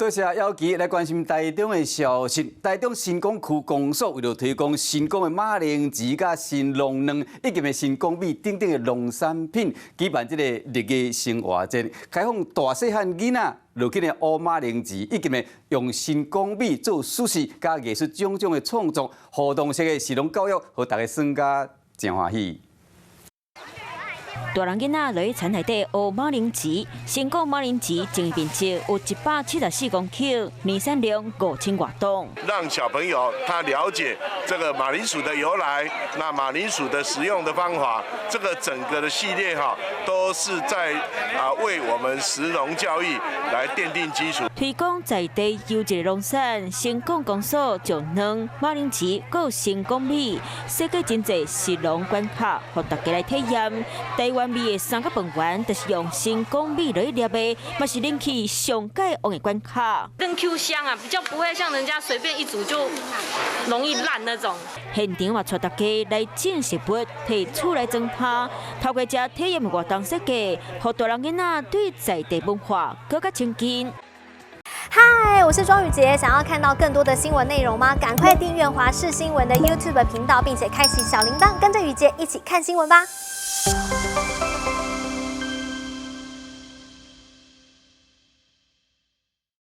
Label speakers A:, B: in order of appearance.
A: 多謝姚琪來關心台中的消息。台中新港區公所為著推廣新港的馬鈴薯佮新農卵以及的新港米等等的農產品，舉辦這個綠藝生活節，開放大細漢囡仔落去呢學馬鈴薯，以及呢用新港米做舒適佮藝術種種的創作活動式的食農教育，予大家耍甲誠歡喜。
B: 大人囡仔落去田內底學馬鈴薯，新港馬鈴薯種植面積有174公頃，年產量5000外噸。
C: 讓小朋友他了解這個馬鈴薯的由來，那馬鈴薯的食用的方法，這個整個的系列哈，都是在啊為我們食農教育來奠定基礎。
B: 推廣在地優質農產，新港公所將卵、馬鈴薯、閣新港米，設計真濟食農關卡，予大家來體驗。台灣味的三角飯糰，就是用新港米來捏的，嘛是人氣上蓋旺的關卡。
D: 更 Q 香啊，比較不會像人家隨便一煮就容易爛那種。
B: 現場嘛，帶大家來種食物，佇厝內裝趴，透過這體驗活動設計，予大人囡仔對在地文化閣較親近。
E: 嗨，我是莊宇傑，想要看到更多的新聞內容嗎？趕快訂閱華視新聞的 YouTube 頻道，並且開啟小鈴鐺，跟着宇傑一起看新聞吧。